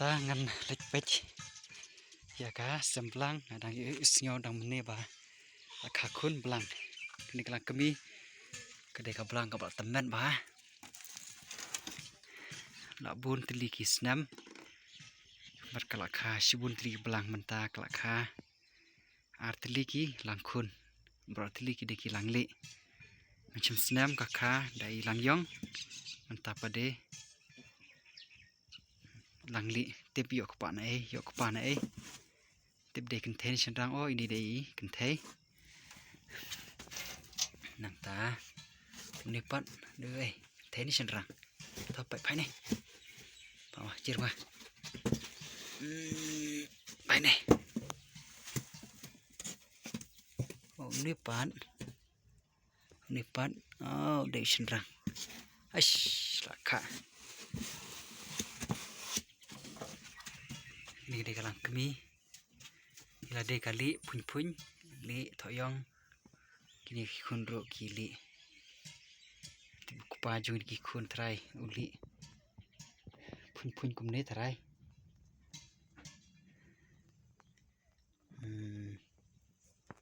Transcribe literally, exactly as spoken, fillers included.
Nangta ngan leit peit ïa ka sem blang, nga dang ïohi sngew dang mynne ba la kha khun blang. Kane ka lang kmie, ka dei ka blang kaba la tymmen bha. La bun tylli ki snem bad ka la kha shibun tylli ki blang, mynta ka la kha ar tylli ki lang khun, baroh tylli ki dei ki lang lieh. Mynshem snem ka kha da i lang ïong, mynta pat dei lang lieh. Tip ïoh kpa na ei, ïoh kpa na ei. Tip dei kynthei ne shynrang, o, ini dei i kynthei. Nangta une pat, dei kynthei ne shynrang. To peit, peit ne. Peit ma, jir ma. Hmm, peit ne. O, une pat. Une pat, o, dei shynrang. Aish, la kha. Ini dei ka lang kmie. Ila dei ka lieh phuiñ phuiñ, lieh thohïong. Kine ki khun ruh ki lieh. Te u kpa jong ki khun trai u lieh phuiñ phuiñ kumne trai. Hmm,